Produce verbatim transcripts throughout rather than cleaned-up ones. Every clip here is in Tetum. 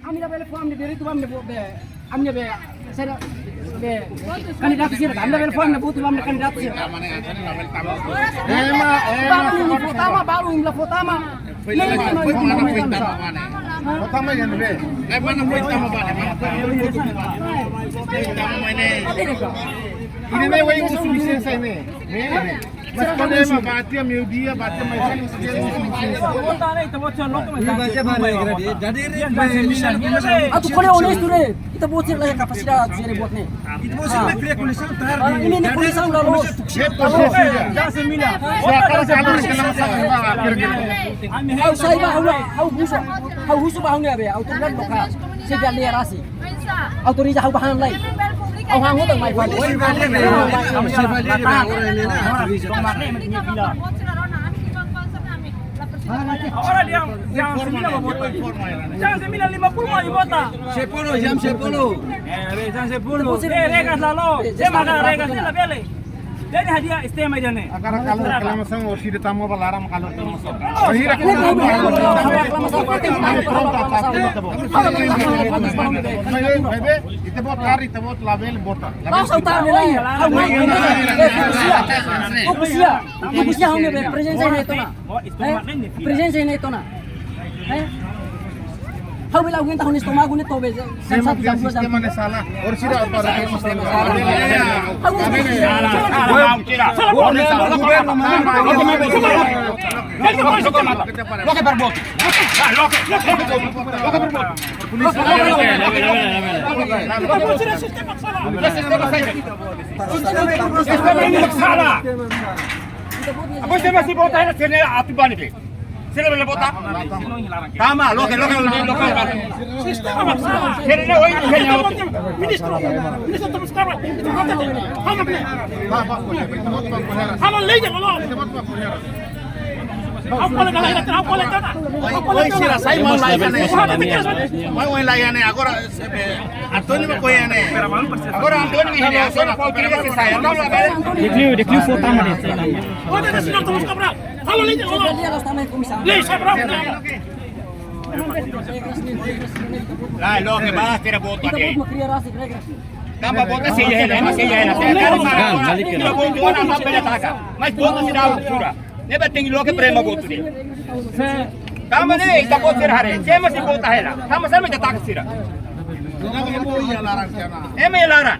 Ami labele fó ami-nia direitu ba ami-nia votu be. Ami-nia be, sira be kandidatu sira. Ami labele fó ami-nia votu ba ami-nia kandidatu sira. Ema, ema, balu imi fó tama, balu imi la fó tama. Mana foin tama ba ne'e? Mana foin tama ba ne'e? Mana foin tama ba ne'e? Ida-ne'e wei husu lisensa ne'e. Ne'e, ne'e. Mas problema, bate meiudia, bate mais. Ita bá cek ba regra dia. Jadi, atu ko'alia onestu de'it. Ita-boot sira la iha kapasidade atu jere buat ne'e. Ita-boot sira kria kolisaun tarde. Imi-nia kolisaun dala ruma. Jangan semina. Ha'u sai ba, ha'u, ha'u husu, ha'u husu ba ha'u-nia be autoridade lokál. Sira lideransa. Autoriza ha'u ba han lai. Ha'u han hotu mai fali. Agora dia, dia semina ba bota. Dia semina lima puluh mai bota. Sepuluh, jam sepuluh. Eh, jam sepuluh. Eh, regras la loos. Dia maka regras la bele. Jadi hadi'a sistema ida-ne'e. Agora kalau reklamasaun, orsida tama ba laran, kalau reklamasaun. Ita-boot kari, ita-boot labele vota. Labele. Masa utara ni lai. Ha'u mai. Fokus ya. Fokus ya, ha'u-nia be prezensa iha ne'e tiha ona. Eh? Prezensa iha ne'e tiha ona. Eh? Ha'u bele aguenta ha'u-nia estómagu ne'e to'o be. Sistema, sistema ne'e sala. Orsida para sistema sala. Ha'u bele. Sala, sala, sala. Governu mana? Loke para boot. Loke, loke, loke para boot. Sala. Apa sih masih vota hela sini atu bani be? Sila bele vota? Tama, loke, loke, loke, loke. Sini ne'e, oi, ini kayaknya oke. Ministru, ministru terus kawan. Halo, lei, halo. Apa lagi, apa lagi? Oi, sira sai mau lai ne'e. Mau lai ne'e, agora António ba ko'alia ne'e. Agora António ini, agora português se sai. Não, não, não. Declio, declio vota mana? Olha, esse não estamos cabral. Fala ali, não. Lei, cabral. Lai, loke ba, tira vota ne'e. Tanba vota sei iha, sei iha. Kan, balik ke. Tira vota, orang apa dia taka. Mas vota seidauk sura. Ne'ebé tenke loke prema votu de'it. Tanba ne'e, ita-boot sira haree. Sé mak sei vota hela. Tanba sá mak ita taka sira. Ema iha laran.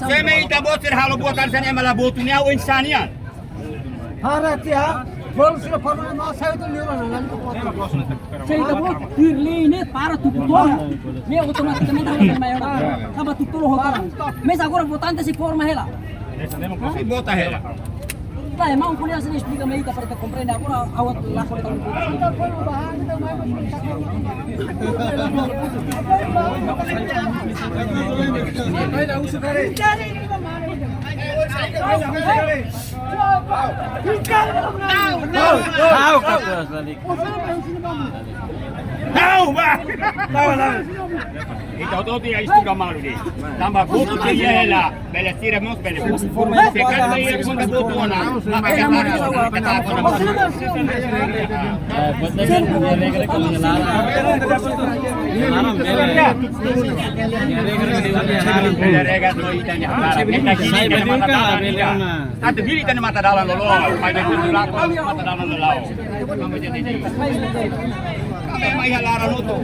Sé mak ita-boot sira halo buat hanesan ne'e ema la votu ne'e oinsá nian. Haree tiha, bolu sira para na sai tu lira na lani ko poto. Se ita-boot tuir lei ne'e para tuku tolo. Ne'e automatikamente halo mai ora. Tanba tuku tolo hotu. Mas agora votante sei forma hela. Sei vota hela. Tá, irmão, por isso explica mais para ita komprende agora a outra lá. Ha'u ka terus balik. Ha'u ba. Ita hotu-hotu iha estuda malu de'it. Tanba votu sei iha hela. Bele sira mós bele. Se kada iha konta votu ona. Maka iha laran. Bele regra no ita-nia laran. Ita-nia laran. Ita-nia laran. Atu bili ita-nia matadalan loloos, pai bele tula ko matadalan loloos. Mai iha laran hotu.